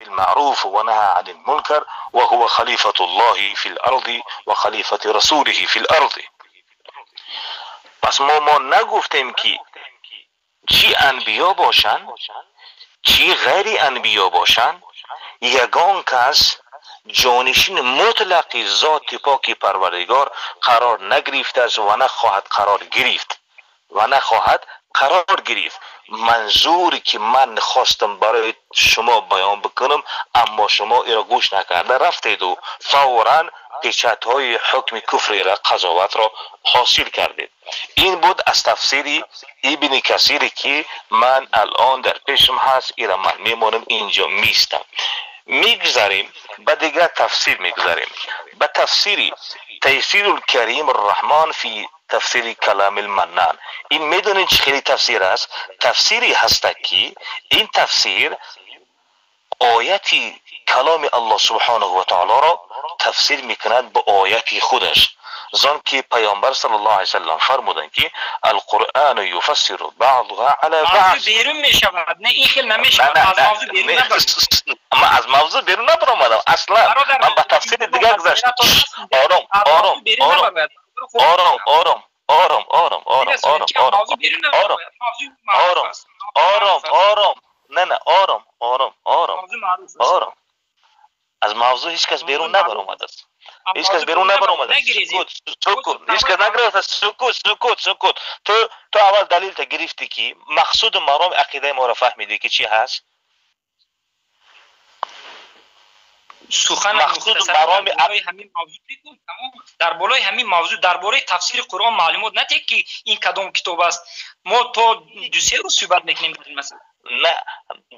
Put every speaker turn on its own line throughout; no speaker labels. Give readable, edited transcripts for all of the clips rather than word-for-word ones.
بالمعروف ونهى عن المنكر وهو خليفة الله في الأرض وخليفة رسوله في الأرض. پس ما نگفتیم که چی انبیا باشن چی غیر انبیا باشن، یگان کس جانشین مطلق ذات پاک پروردگار قرار نگرفته است و نخواهد قرار گرفت و نخواهد قرار گرفت. منظوری که من خواستم برای شما بیان بکنم، اما شما ایرا گوش نکرده رفتید و فوراً پیچت های حکم کفری را، قضاوت را حاصل کردید. این بود از تفسیر ابن کثیری که من الان در پیشم هست، ایرا من میمانم اینجا میستم. میگذاریم به دیگر تفسیر، میگذاریم به تفسیر تیسیر الکریم الرحمن فی تفسیر کلام المنان. این میدونین چه خیلی تفسیر است؟ تفسیری هست که این تفسیر آیتی کلام الله سبحانه و تعالی را تفسیر میکند به آیتی خودش. زن که پیامبر صلی الله علیه وسلم فرمودند که القرآن یفسر بعضها علی بعض.
بیرون میشود، نه این خیلی نمیشود. از موضوع بیرون نبرم.
من از موضوع بیرون نبرآمدم اصلا، من به تفسیر دیگر گذشتم. آرام آرام آرام آرام آرام آرام آرام آرام آرام آرام آرام آرام آرام، نه نه آرام آرام آرام آرام. از موضوع هیچ کس بیرون نبرآمده است. هیچ کس بیرون نبرآمده. سکوت سکوت، هیچ کس نگرفته. سکوت سکوت سکوت. تو اول دلیل تا گرفتی که مقصود مرام عقیده ما را فهمیدی که چی هست؟
سخن مقصود مرام همین موضوع بگو. در بالای همین موضوع درباره تفسیر قرآن معلومات نده که این کدام کتاب است. ما تا دو سه روز صحبت میکنیم در این مسئله.
نه،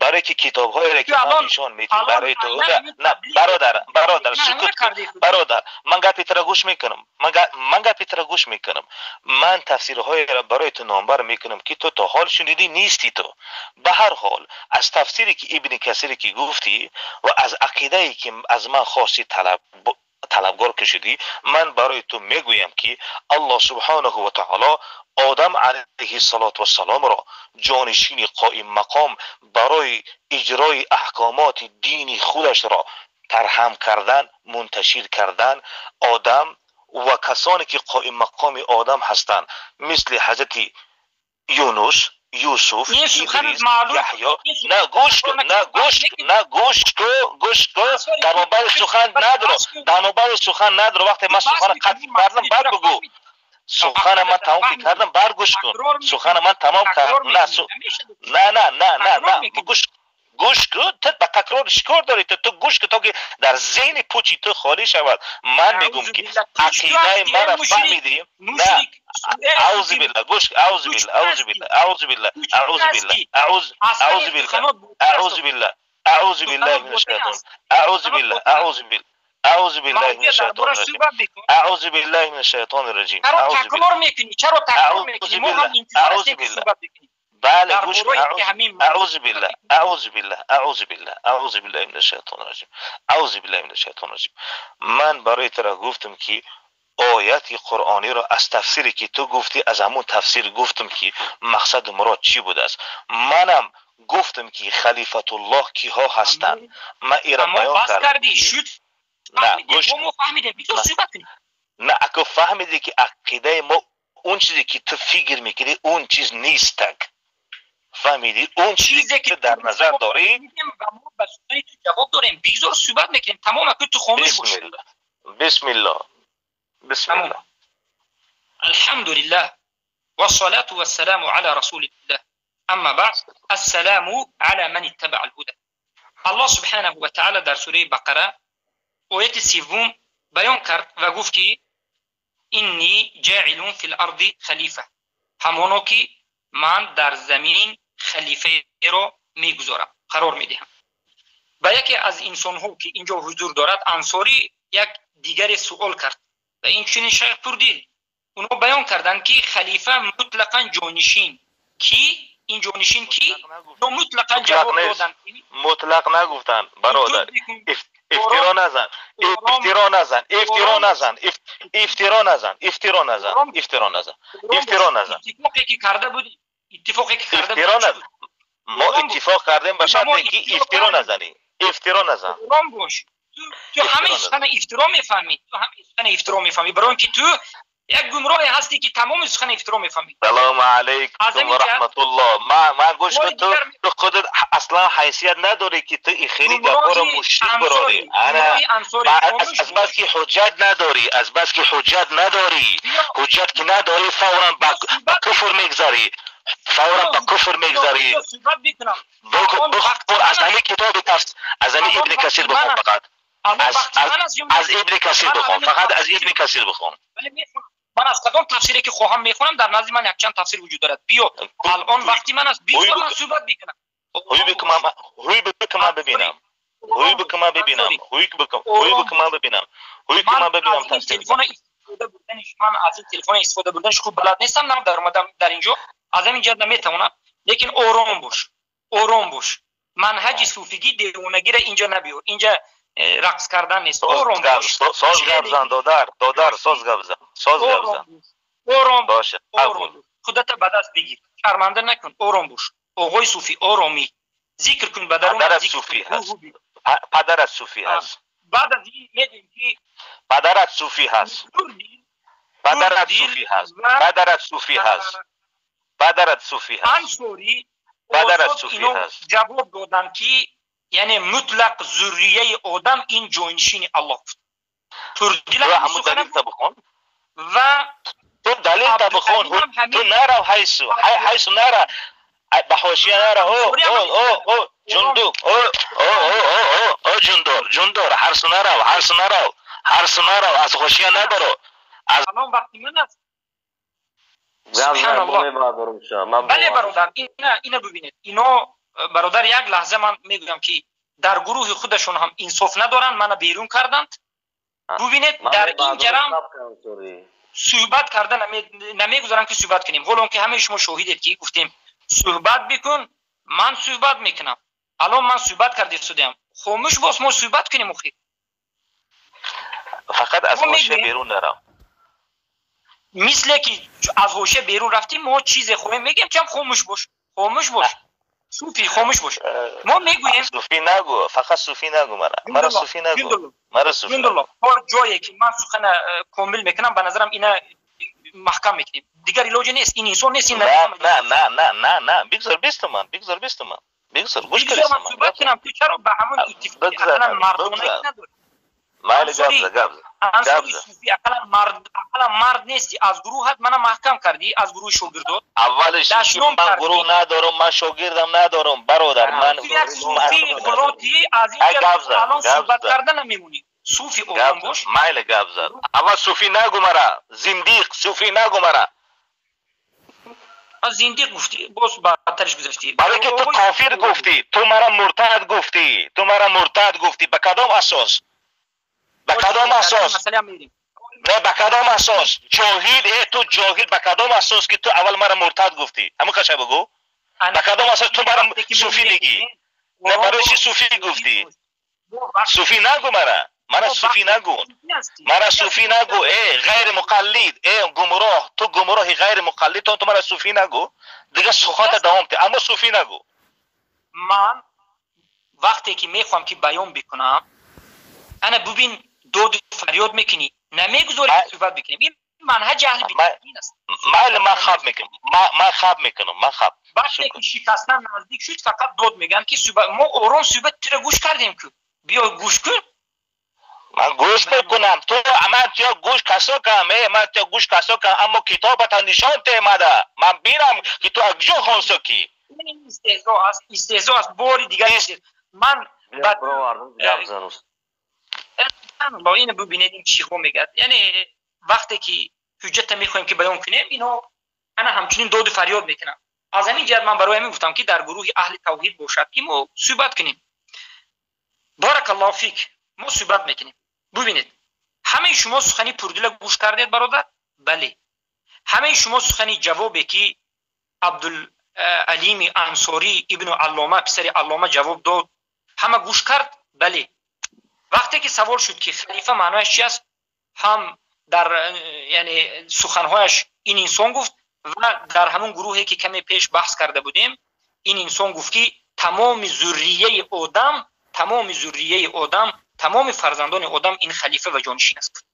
برای که کتاب‌هایی را که من نشان میدم برای تو، نه برادر، برادر سکوت کن برادر. من گپی تو را گوش میکنم، من گپی تو را گوش میکنم. من تفسیرهایی را برای تو نامبر میکنم که تو تا حال شنیدی نیستی. تو به هر حال از تفسیری که ابن کثیر که گفتی و از عقیده‌ای که از من خواستی طلبگار که شدی، من برای تو میگویم که الله سبحانه و تعالی آدم علیه السلام را جانشین قائم مقام برای اجرای احکامات دینی خودش را ترحم کردن، منتشر کردن، آدم و کسانی که قائم مقام آدم هستند مثل حضرت یونس، یوسف، ادریس، یحیی. نه گوش کن، نه گوش، نه گوش کن، گوش کن. در مابین سخن ندارم، در مابین سخن ندارم. وقتی من سخن قطع کردم بعد بگو. سخن من تمام کردم بعد گوش کن. سخن من تمام کردم. نه نه نه نه نه نه گوش، گوش کن. تو به تکرار شکار داری. تو گوش کن تا که در ذهن پوچی تو خالی شود. من میگم که عقیده من را فهمیدی؟ نه، اعوذ بالله. گوش، اعوذ بالله، اعوذ بالله، اعوذ بالله، اعوذ بالله، اعوذ بالله، اعوذ بالله، اعوذ بالله من الشیطان، اعوذ بالله، اعوذ بالله، اعوذ بالله من الشیطان الرجیم، اعوذ بالله من الشیطان الرجیم.
چرا تکرار میکنی؟ چرا تکرار میکنی؟ ما هم انتظار هستیم که صحبت بکنیم.
بله گوش، اعوذ بالله، اعوذ بالله، اعوذ بالله، اعوذ بالله من الشیطان الرجیم، اعوذ بالله من الشیطان الرجیم. من برای تو را گفتم که آیت قرآنی را از تفسیری که تو گفتی، از همون تفسیر گفتم که مقصد مراد چی بوده است. منم گفتم که خلیفت الله کیها هستند. من ایرا بیان کردم. نه گوش، نه اگه فهمیدی که عقیده ما اون چیزی که تو فکر میکنی اون چیز نیست. فهمیدی؟ اون چیزی که در نظر داری
ما به جواب داریم. بیزار صحبت میکنیم. تمام اگه تو خاموش باش.
بسم الله، بسم الله.
الحمد لله والصلاة والسلام على رسول الله، اما بعد، السلام على من اتبع الهدى. الله سبحانه و تعالی در سوره بقره آیت سوم بیان کرد و گفت که انی جاعل فی الارض خلیفه، همانو که من در زمین خلیفه را میگذارم، قرار میدهم. و یکی از انسان ها که اینجا حضور دارد، انصاری، یک دیگر سوال کرد و این چنین شیخ پردیل اونا بیان کردند که خلیفه مطلقا جانشین کی، این جانشین کی، مطلقا جواب دادن.
مطلق نگفتن برادر، افترا نزن، افترا نزن، افترا نزن، افترا نزن، افترا نزن، افترا نزن، افترا نزن.
اتفاقی که کرده بودی، اتفاقی که کرده بودی،
ما اتفاق کردیم به شرطی که افترا نزنی، افترا افترا نزن.
آرام باش. تو همه سخن افترا میفهمی. تو همه سخن افترا میفهمی. برای اینکه تو یک گمراهی هستی که تمام سخن افترا میفهمی.
سلام علیکم و رحمت الله. ما گوش کن، تو خودت اصلا حیثیت نداری که تو این خیلی گپا رو مشرک براری. انا از بس که حجت نداری، از بس که حجت نداری، حجت که نداری فورا به کفر میگذاری، فورا به کفر میگذاری. بخور از همین کتاب تفسیر، از همین ابن کثیر بخون، فقط از ابن کثیر بخون، فقط از ابن کثیر بخون.
من از کدام تفسیری که خواهم میخونم، در نزد من یک چند تفسیر وجود دارد. بیا الان وقتی من است، بیا من صحبت میکنم.
هوی بکن من ببینم، هوی بکن من ببینم، هوی بکن، هوی بکن من ببینم، هوی بکن من ببینم.
تفسیر تلفن استفاده بردنش، من از این تلفن استفاده بردنش خوب بلد نیستم، نه در اومدم در اینجا از همین جهت نمیتونم. لیکن آرام باش، آرام باش. منهج صوفیگی دیوانگی را اینجا نبیو، اینجا رقص کردن نیست. آرام باش.
ساز گپ زن دادر، دادر ساز گپ زن، ساز گپ زن.
آرام باش، آرام. خودت به دست بگیر، شرمنده نکن. آرام باش آقای صوفی، آرامی ذکر کن به درون.
پدرت صوفی هست، پدرت صوفی هست.
بعد از این میگیم که
پدرت صوفی هست، پدرت صوفی هست، پدرت صوفی هست، پدرت صوفی هست.
انصاری
پدرت صوفی هست.
جواب دادن که یعنی مطلق ذریه آدم این جانشین الله.
پردل همون دلیل تا بخون و تو دلیل تا بخون. تو نرو حیث حیث نرو، به حاشیه نرو. او او او او جندو، او او او او او جندور، جندور، هر سو نرو، هر سو نرو، هر سو نرو، از حاشیه نبرو.
از الان وقتی من است. سبحان الله. بله برادر، اینا ببینید، اینا برادر یک لحظه من میگویم که در گروه خودشون هم انصاف ندارن، منو بیرون کردند. ببینید در این جرم صحبت کردن نمیگذارن که صحبت کنیم. حالا که همه شما شاهدید که گفتیم صحبت بکن، من صحبت میکنم. الان من صحبت کرده شدم، خاموش باش، ما صحبت کنیم. اخی
فقط از حاشیه بیرون نرم.
مثل که از حاشیه بیرون رفتیم، ما چیز خواهیم میگیم که خاموش باش، خاموش باش صوفی، خاموش باش. ما میگوییم
صوفی نگو، فقط صوفی نگو، مرا صوفی نگو، مرا صوفی نگو.
هر جایی که من سخن کامل میکنم به نظرم اینا محکم میکنیم، دیگر علاج نیست. این انسان نیست. این
نه نه نه نه نه نه، بگذار 20 تومن، بگذار 20 تومن، بگذار گوش کن.
من صحبت کنم، تو چرا به همون اتفاق اصلا مردانگی نداری؟
مایل گپ زن، گپ زن.
صوفی اقلا مرد، اقلا مرد نیستی. از گروهت منو محکم کردی، از گروه شاگردات.
اولش من گروه ندارم، من شاگردم ندارم برادر. من
صوفی غلطی از اینجا الان صحبت کردن نمیمونی. صوفی آرام باش.
مایل گپ زن. اول صوفی نگو مرا، زندیق صوفی نگو مرا.
از زندیق گفتی باز بدترش گذاشتی.
برای که تو کافر گفتی، تو مرا مرتد گفتی، تو مرا مرتد گفتی. به کدام اساس؟ به کدام اساس؟ نه به کدام اساس؟ جاهل، ای تو جاهل، به کدام اساس که تو اول مرا مرتد گفتی؟ همون کشه بگو. به کدام اساس تو مرا صوفی میگی؟ نه برای چی صوفی گفتی؟ صوفی نگو مرا، مرا صوفی نگو، مرا صوفی نگو. ای غیر مقلد، ای گمراه، تو گمراهی غیر مقلد، تو مرا صوفی نگو. دیگه سخنت دوام ته، اما صوفی نگو.
من وقتی که میخوام که بیان بکنم، انا ببین دود فریاد میکنی، نمیگذاری صحبت بکنیم. این منهج اهل بیت است.
من خواب میکنم، من خواب میکنم، من خواب.
وقتی که شکستن نزدیک شد فقط دود میگن که ما آرام صحبت تو گوش کردیم که بیا گوش کن.
من گوش میکنم، تو من تو گوش کسا کم، من تو گوش کسا کم، اما کتابت نشان ته مده. من بینم که تو از کجا خوانسا کی.
این استهزا است، استهزا است. باری دیگر من با این ببینید این چی خو میگه. یعنی وقتی که حجت میخوایم که بیان کنیم، اینو انا همچنین داد و فریاد میکنم. از همین جهت من برای همین گفتم که در گروه اهل توحید باشد که ما صحبت کنیم. بارک الله فیک، ما صحبت میکنیم. ببینید همه شما سخنی پردل گوش کردید برادر؟ بله. همه شما سخنی جوابی که عبدالعلیم انصاری ابن علامه پسر علامه جواب داد، همه گوش کرد؟ بله. وقتی که سوال شد که خلیفه معنایش چی است، هم در یعنی سخنهایش این انسان گفت و در همون گروهی که کمی پیش بحث کرده بودیم این انسان گفت که تمام ذریه آدم، тамоми зуррияи одам, тамоми фарзандони одам ин халифа ва ҷонишин аст.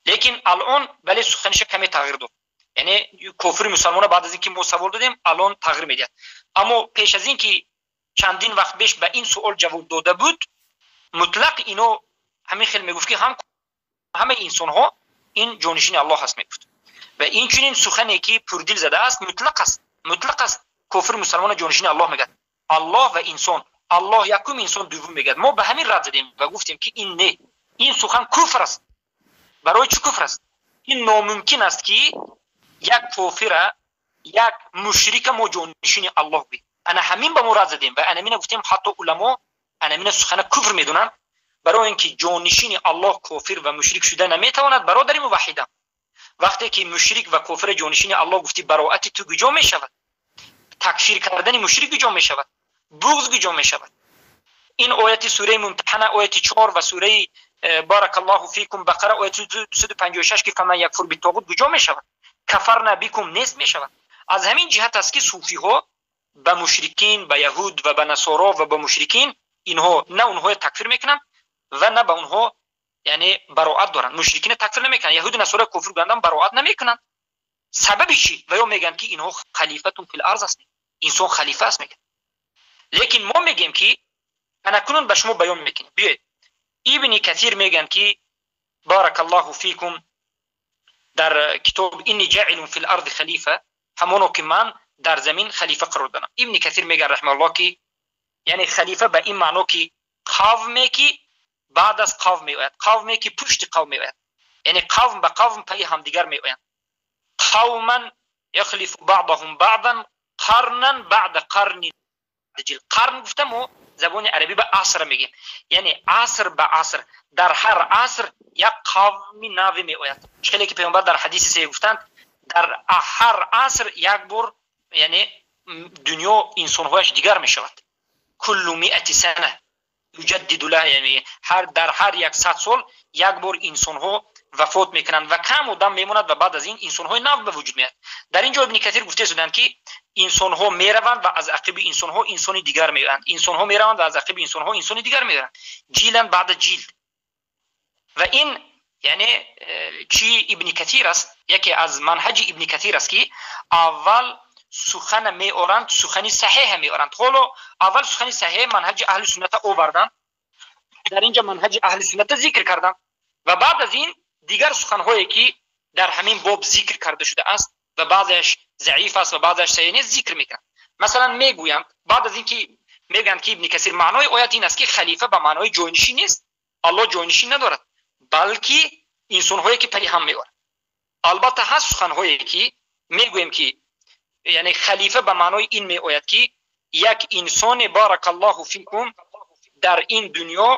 Лекин алон вале суханаш каме тағйир дод. Яъне кофир мусулмона баъд аз инки мо савол додем, алон тағйир медиҳад. Аммо пеш аз инки чандин вақт пеш ба ин суол ҷавоб дода буд, мутлақ ино ҳамин хел мегуфт ки ҳам ҳама инсонҳо ин ҷонишини Аллоҳ ҳаст мегуфт. Ва ин чунин сухане ки пурдил зада аст, мутлақ аст. Мутлақ аст. Кофир мусулмона ҷонишини Аллоҳ мегӯяд. Аллоҳ ва инсон, Аллоҳ якум, инсон дуввум мегӯяд. Мо ба ҳамин рад задем ва гуфтем ки ин не, ин сухан куфр аст. Барои чӣ куфр аст? Ин номумкин аст ки як кофира, як мушрика мо ҷонишини Аллоҳ бигӯем. Ана ҳамин ба мо рад задем ва ана ҳамина гуфтем, ҳатто уламо ана ҳамина сухана куфр медонанд, барои инки ҷонишини Аллоҳ кофир ва мушрик шуда наметавонад. Бародари муваҳҳидам, вақте ки мушрик ва кофир ҷонишини Аллоҳ гуфтӣ, бароати ту куҷо мешавад? Такфир кардани мушрик куҷо мешавад? Буғз куҷо мешавад? Ин ояти сураи Мумтаҳана ояти 4 ва сураи баракаллоҳу фикум Бақара ояти 256 ки фаман якфур биттоғут куҷо мешавад? Кафарна бикум нест мешавад. Аз ҳамин ҷиҳат аст ки суфиҳо ба мушрикин, ба яҳуд ва ба насоро ва ба мушрикин инҳо на онҳоро такфир мекунанд ва на ба онҳо яъне бароат доранд. Мушрикина такфир намекунанд, яҳуду насоро кофир гӯянд бароат намекунанд. Сабаби чӣ? Ва ё мегӯянд ки инҳо халифатун фил арз аст, инсон халифа аст мегӯянд. Лекин мо мегӯем ки анакунун ба шумо баён мекунем. Биёед, Ибни Касир мегӯянд ки баракаллоҳу фикум дар китоб инни ҷаилун фил арзи халифа, ҳамоно ки ман дар замин халифа қарор додам. Ибни Касир мегӯяд раҳимаҳуллоҳ ки яъне халифа ба ин маъно ки қавме ки баъд аз қавм меояд, қавме ки пушти қавм меояд, яъне қавм ба қавм пайи ҳамдигар меоянд. Қавман яхлифу баъдаҳум баъдан қарнан баъда қарни. Қарн гуфта мо забони арабӣ ба аср мегӯем, яъне аср ба аср, дар ҳар аср як қавми нави меояд. Хеле ки паёмбар дар ҳадиси саҳеҳ гуфтанд, дар ҳар аср як бор яъне дунё инсонҳояш дигар мешавад. Куллу миати сана юҷаддиду лаҳа, яъне ҳар дар ҳар 100 сол як бор инсонҳо вафот мекунанд ва кам одам мемонад ва баъд аз ин инсонҳои нав ба вуҷуд меояд. Дар ин ҷо Ибни Касир гуфта шуданд ки инсонҳо мераванд ва аз ақиби инсонҳо инсони дигар меоянд, инсонҳо мераванд ва аз ақиби инсонҳо инсони дигар меоянд, ҷилан баъда ҷил. Ва ин яъне чӣ Ибни Касир аст, яке аз манҳаҷи Ибни Касир аст ки аввал сухан меоранд, сухани саҳеҳ меоранд. Ҳоло аввал сухани саҳеҳ манҳаҷи аҳли суннат оварданд, дар инҷо манҳаҷи аҳли суннат зикр карданд ва баъд аз ин дигар суханҳое ки дар ҳамин боб зикр карда шудааст ва баъзеаш заиф аст ва баъзеаш саҳеҳ нест зикр мекунанд. Масалан мегӯянд баъд аз инки мегӯянд ки Ибни Касир маънои оят ин аст ки халифа ба маънои ҷойнишин нест, Аллоҳ ҷойнишин надорад, балки инсонҳое ки пайи ҳам меоранд. Албатта ҳаст суханҳое ки мегӯем ки яъне халифа ба маънои ин меояд ки як инсоне баракаллоҳу фикум дар ин дунё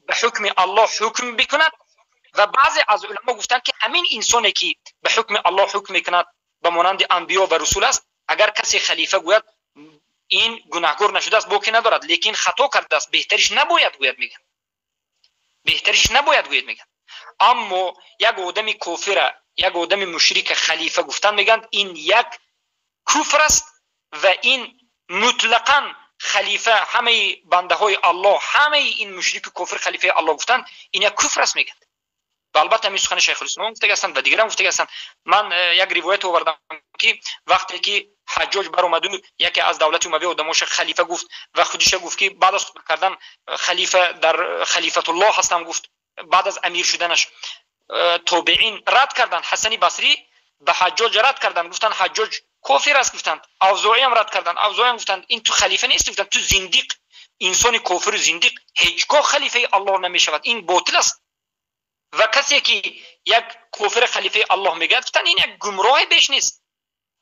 ба ҳукми Аллоҳ ҳукм бикунад ва баъзе аз уламо гуфтанд ки ҳамин инсоне ки ба ҳукми Аллоҳ ҳукм мекунад ба монанди анбиё ва расул аст, агар касе халифа гӯяд ин гунаҳкор нашудааст, боке надорад, лекин хато кардааст, беҳтариш набояд гӯяд мегӯянд, беҳтариш набояд гӯяд мегӯянд. Аммо як одами кофира, як одами мушрика халифа гуфтан мегӯянд ин як куфр аст ва ин мутлақан халифа ҳамаи бандаҳои Аллоҳ, ҳамаи ин мушрику кофир халифаи Аллоҳ гуфтанд ин як куфр аст мегӯянд. Ва албатта ҳамин сухани Шайхулислом гуфтага ҳастанд ва дигарам гуфтага ҳастанд. Ман як ривоят овардам ки вақте ки Ҳаҷҷоҷ баромаду яке аз давлати Умавия одамоша халифа гуфт ва худиша гуфт ки баъд аз хутба кардан халифа дар халифатуллоҳ ҳастам гуфт, баъд аз амир шуданаш тобеин рад карданд. Ҳасани Басрӣ ба Ҳаҷҷоҷ рад карданд, гуфтанд Ҳаҷҷоҷ кофир аст гуфтанд. Авзоиам рад карданд, Авзоиам гуфтанд ин ту халифа нестӣ, гуфтанд ту зиндиқ, инсони кофиру зиндиқ ҳеҷгоҳ халифаи Аллоҳ намешавад, ин ботил аст. Ва касе ки як кофир халифаи Аллоҳ мегӯяд, гуфтанд ин як гумроҳе беш нест.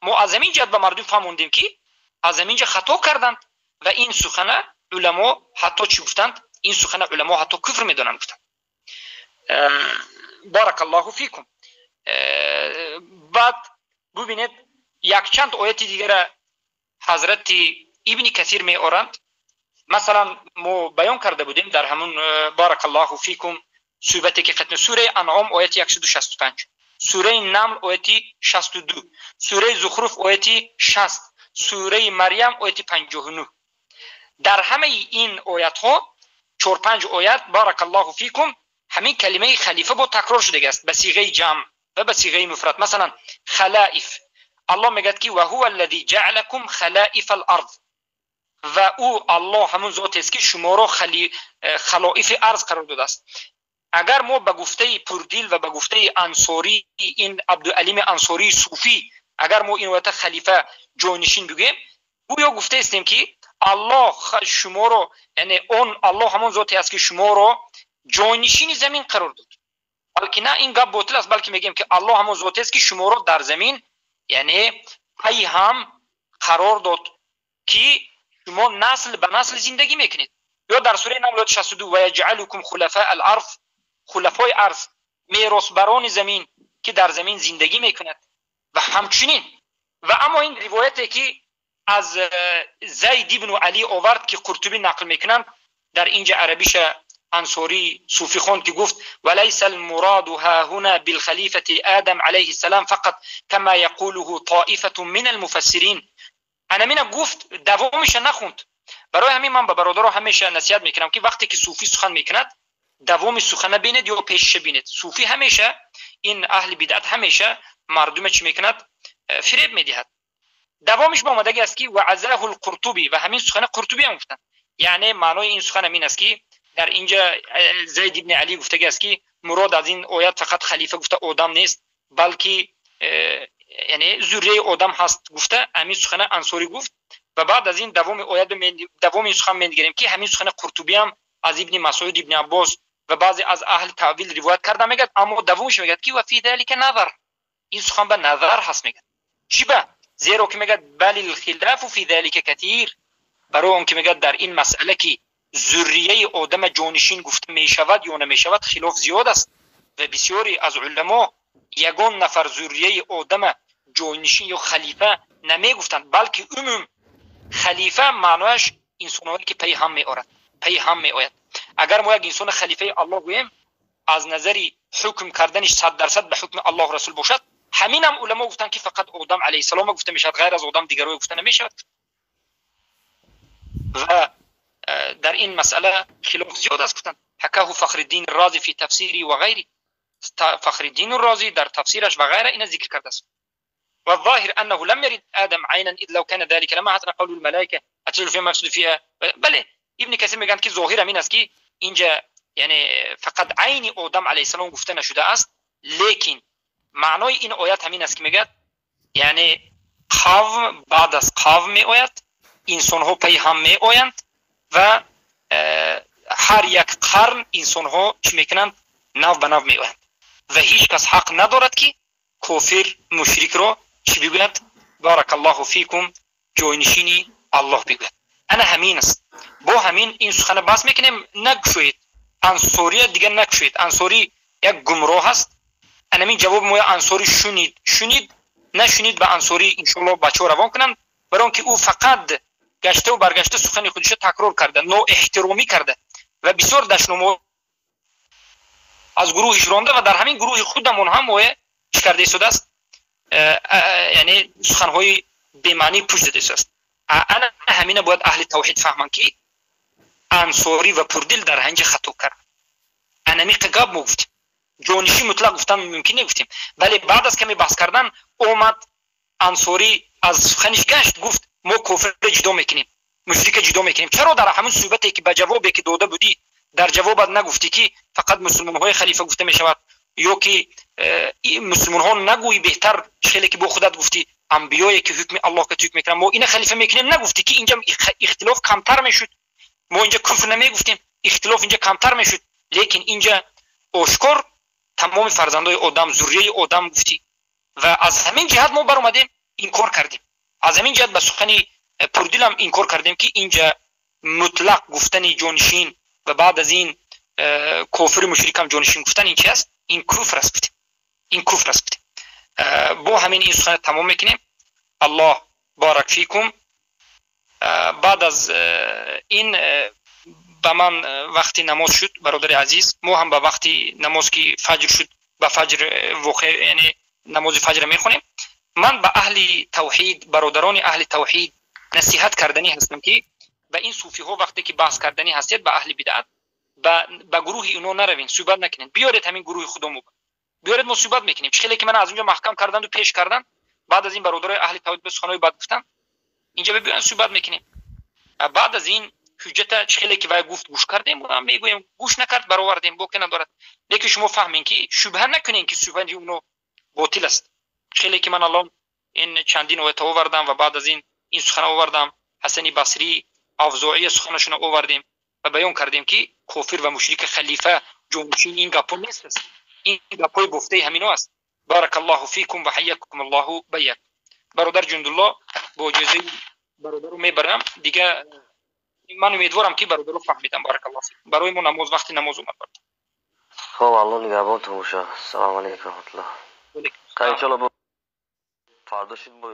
Мо аз ҳамин ҷиҳат ба мардум фаҳмондем ки аз ҳамин ҷо хато карданд ва ин сухана уламо ҳатто чӣ гуфтанд? Ин сухана уламо ҳатто куфр медонанд гуфтанд. Баракаллоҳу фикум. Баъд бубинед якчанд ояти дигара ҳазрати Ибни Касир меоранд. Масалан мо баён карда будем дар ҳамун баракаллоҳу фикум суҳбате ки хатм сураи Анъом ояти 165, сураи Намл ояти 62, сураи Зухруф ояти 60, сураи Марьям ояти 59. Дар ҳамаи ин оятҳо 4-5 оят بارک الله فیکم همین کلمه خلیفه با تکرار شده است به صیغه جمع و به صیغه مفرد. مثلا خلائف، الله میگه که و هو الذی جعلکم خلائف الارض، و او الله همون ذات است که شما را خلائف ارض قرار داده است. اگر ما به گفته پردیل و به گفته انصاری، این عبدالعلیم انصاری صوفی، اگر ما این وقت خلیفه جانشین بگیم، گویا گفته استیم که الله شما رو، یعنی اون الله همون ذاتی است که شما رو جانشین زمین قرار داد. بلکه نه، این گپ باطل است، بلکه میگیم که الله همون ذاتی است که شما رو در زمین یعنی پی هم قرار داد که شما نسل به نسل زندگی میکنید. یا در سوره نمل 62 و یجعلکم خلفاء الارض، خلفای ارض، میراثبران زمین که در زمین زندگی میکند. و همچنین و اما این روایتی که از زید ابن علی آورد که قرطبی نقل میکنند، در اینجا عربیش انصاری صوفی خوند که گفت وليس المراد ها هنا بالخلیفة آدم علیه السلام فقط كما يقوله طائفة من المفسرین. انا مینا گفت دوامش نخوند. برای همین من به برادرها همیشه نصیحت میکنم که وقتی که صوفی سخن میکند دوام سخن بینید یا پیشش بینید. صوفی همیشه، این اهل بدعت همیشه مردم چی میکند؟ فریب میدهد. دوامش با آمدگی است که و عزاه القرطبی، و همین سخن قرطبی هم گفتن. یعنی معنای این سخن همین است که در اینجا زید ابن علی گفتگی است که مراد از این آیت فقط خلیفه گفته آدم نیست، بلکه یعنی ذریه آدم هست گفته. همین سخن انصاری گفت و بعد از این دوام آیت دوام این سخن میگیریم که همین سخن قرطبی هم از ابن مسعود، ابن عباس و بعضی از اهل تاویل روایت کرده میگه، اما دوامش میگه که و فی ذلک نظر، این سخن به نظر هست میگه. چی به؟ زیرا که میگه بل الخلاف فی ذلک کثیر، برای اون که میگه در این مسئله که ذریه آدم جانشین گفته میشود یا نمیشود خلاف زیاد است و بسیاری از علما یگان نفر ذریه آدم جانشین یا خلیفه نمیگفتند، بلکه عموم خلیفه معنایش انسانهایی که پی هم میآورد، پی هم میآید. اگر ما یک انسان خلیفه الله گوییم، از نظر حکم کردنش 100% به حکم الله رسول باشد، همین هم علما گفتن که فقط آدم علیه السلام گفته میشود، غیر از آدم دیگران گفته نمیشود. و در این مسئله خلاف زیاد است گفتن. حکاه فخر الدین الرازی فی تفسیری و غیری، فخر الدین الرازی در تفسیرش و غیره این ذکر کرده است. والظاهر انه لم يرد آدم عینا اذ لو كان ذلك لما حسن قول الملائكه اتجعل فيها ما يفسد فيها. بله، ابن کثیر میگن که ظاهر این است که اینجا یعنی فقط عین آدم علیه السلام گفته نشده است، لیکن معنای این آیت همین است که میگه یعنی قوم بعد از قوم می آید، انسان ها پی هم می آیند و هر یک قرن انسان ها چی میکنند؟ نو به نو می آیند و هیچ کس حق ندارد که کافر مشرک را چی بگوید؟ بارک الله فیکم، جاینشینی الله بگوید. انا همین است. با همین این سخن بحث میکنیم. نگوشید انصاری دیگه، نگوشید انصاری یک گمراه است. انا همین جواب موی انصاری شنید نشنید به انصاری انشالله بچه روان کنند، برای اینکه او فقط گشته و برگشته سخن خودش تکرار کرده، نو احترامی کرده و بسیار دشنامو از گروهش رانده و در همین گروه خودمون هم اوه چی کرده ایستاده است؟ یعنی سخنهای بی‌معنی پوش داده است. انا همینه باید اهل توحید فهمن که انصاری و پردل در هنج خطا کرد. انا می قگاب ما گفتیم جانشین مطلق گفتن ممکن نگفتیم، ولی بعد از کمی بحث کردن اومد انصاری از سخنش گشت، گفت ما کفر جدا میکنیم، مشرک جدا میکنیم. چرا در همون صحبتی که به جوابی که داده بودی در جوابت نگفتی که فقط مسلمان های خلیفه گفته میشود، یا که مسلمان ها نگویی بهتر خیلی که با خودت گفتی انبیایی که حکم الله که حکم میکنن ما اینا خلیفه میکنیم، نگفتی که اینجا اختلاف کمتر میشد، ما اینجا کفر نمیگفتیم، اختلاف اینجا کمتر میشد، لیکن اینجا آشکار تمام فرزندای آدم، ذریه آدم گفتی و از همین جهت ما برآمدیم انکار کردیم. از همین جهت به سخن پردل هم انکار کردیم که اینجا مطلق گفتن جانشین و بعد از این کافر مشرک هم جانشین گفتن این چی است؟ این کفر است. این کفر است. با همین این سخن تمام میکنیم. الله بارک فیکم. بعد از این به من وقتی نماز شد برادر عزیز، ما هم به وقتی نماز که فجر شد به فجر واقع یعنی نماز فجر میخونیم. من به اهل توحید، برادران اهل توحید نصیحت کردنی هستم که به این صوفی ها وقتی که بحث کردنی هستید به اهل بدعت، Ба гурӯҳи ино наравен, суҳбат накунед. Биёред ҳамин гурӯҳи худомо, биёред, мо суҳбат мекунем. Чӣ хеле ки ман аз унҷо маҳкам карданду пеш кардан, баъд аз ин бародарои аҳли тавҳид ба суханои бад гуфтан, инҷа биёян, суҳбат мекунем. Баъд аз ин ҳуҷҷата, чӣ хеле ки вай гуфт, гӯш кардем, мегӯем, гӯш накард, баровардем, боке надорад. Лекин шумо фаҳмем, ки шубҳа накунем, ки суҳбати уно ботил аст. Хеле ки ман аллон ин чандин оята овардам ва баъд аз ин сухана овардам, Ҳасани Басрӣ, Авзоия суханашона овардем ва баён кардем, ки кофир ва мушрика халифа, ҷонишин, ин гапҳо нест аст, ин гапҳои бофтаи ҳамино аст. Баракаллоҳу фикум ва ҳайякум Аллоҳу баяк. Бародар Ҷундулло, бо иҷозаи бародару мебарам. Дига ман умедворам, ки бародаро фаҳмидам. Баракаллоҳу фикум. Барои мо намоз, вақти намоз омад.
Хоб, Аллоҳ нигаҳбонтон боша. Ассалому алайкум раҳматуллоҳ. Иншоалло, фардо шид бо.